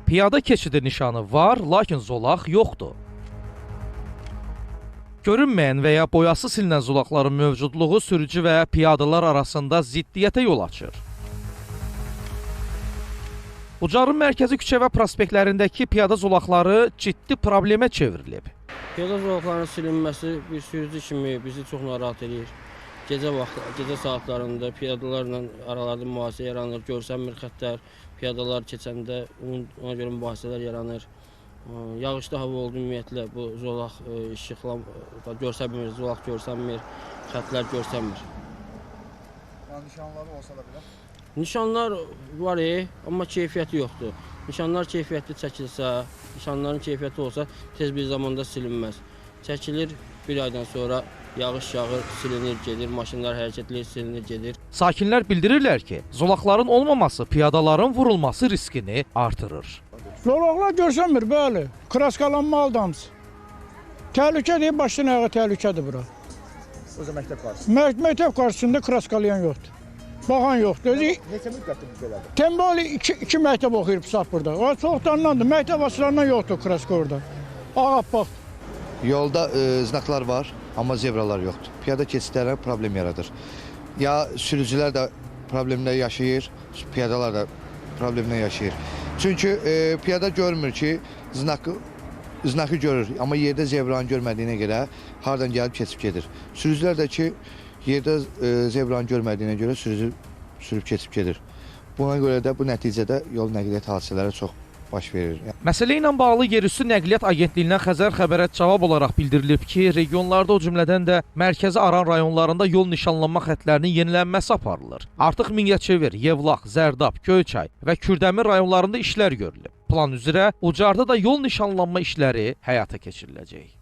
Piyada keçidi nişanı var, lakin zolaq yoxdur. Görünməyən və ya boyası silinən zolaqların mövcudluğu sürücü və piyadalar arasında ziddiyyətə yol açır. Ucarın mərkəzi küçə və prospektlərindəki piyada zolaqları ciddi problemə çevrilib. Piyada zolaqlarının silinməsi bir sürücü kimi bizi çox narahat eləyir. Gecə vaxtı, gecə saatlarında piyadalarla aralarda mübahisə yaranır, görsənmir xəttlər, piyadalar keçəndə ona görə mübahisələr yaranır. Yağışlı hava oldu ümumiyyətlə bu zolaq işıqlan görsənmir, zolaq görsənmir, xəttlər görsənmir. Yəni nişanları olsa da belə. Nişanlar var, amma keyfiyyəti yoxdur. Nişanlar keyfiyyətli çəkilsə, nişanların keyfiyyəti olsa tez bir zamanda silinməz. Çəkilir, bir aydan sonra yağış yağır, silinir, gedir, maşınlar hərəkətli silinir, gedir. Sakinlər bildirirlər ki, zolaqların olmaması piyadaların vurulması riskini artırır. Zolaqlar görsənmir, bəli. Kraskalanmalıdır hamısı. Təhlükədir, başdan ayağa təhlükədir bura. Özü məktəb qarşısında. Məktəb qarşısında kraskalayan yoxdur. Baxan yoxdur. Özü Neçə müddətdir bu belədir? Tembali iki məktəb oxuyur saf burada. O çoxdandandır. Məktəb açılandan yoxdur kraska orada. Ağappaq. Yolda znaklar var, amma zebralar yoxdur. Piyada keçidlərə problem yaradır. Ya sürücülər də problemlər yaşayır, piyadalar da problemlər yaşayır. Çünki piyada görmür ki, znakı görür, amma yerdə zebranı görmədiyinə görə hardan gəlib keçib gedir. Sürücülər də ki, yerdə zebranı görmədiyinə görə sürücü sürüb keçib gedir. Buna görə də bu nəticədə yol nəqliyyat hadisələri çox baş verir. Məsələ ilə bağlı Yerüstü Nəqliyyat Agentliyindən Xəzər xəbərə cavab olaraq bildirilib ki, regionlarda, o cümlədən də mərkəzi Aran rayonlarında yol nişanlanma xətlərinin yenilənməsi aparılır. Artıq Mingəçevir, Yevlax, Zərdab, Göyçay və Kürdəmir rayonlarında işlər görülüb. Plan üzrə Ucarda da yol nişanlanma işləri həyata keçiriləcək.